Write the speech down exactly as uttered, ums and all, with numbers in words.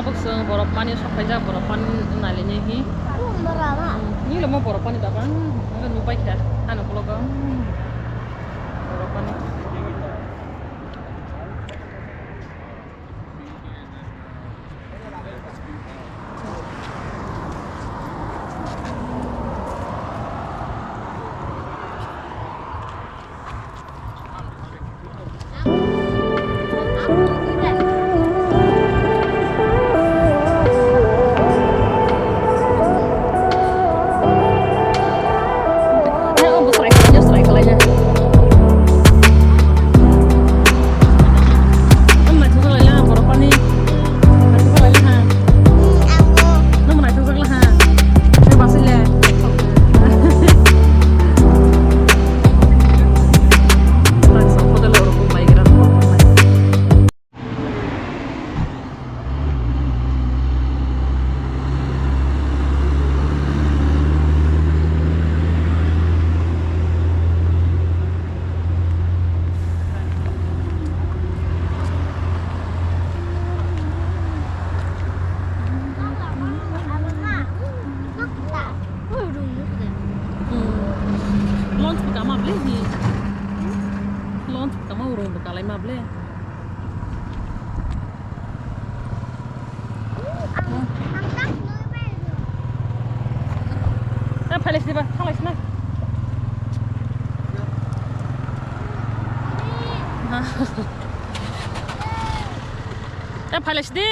Bwswng borok pani sok paijak, borok pani nailainai hi. Nilo mo borok pani baba, nilo nubai kha, ano ukulok o. Borok pani. Nang naithok jak lai ha. Nang naithok jak lai ha. Tei basile. Tang sa hotel oro bo bai gra. Lunch bwkha ma ble hi. Lunch bwkha ma urung bwkha lai ma ble. Eh, phailai sidi ba, thanglai sina. Eh, phailai sidi.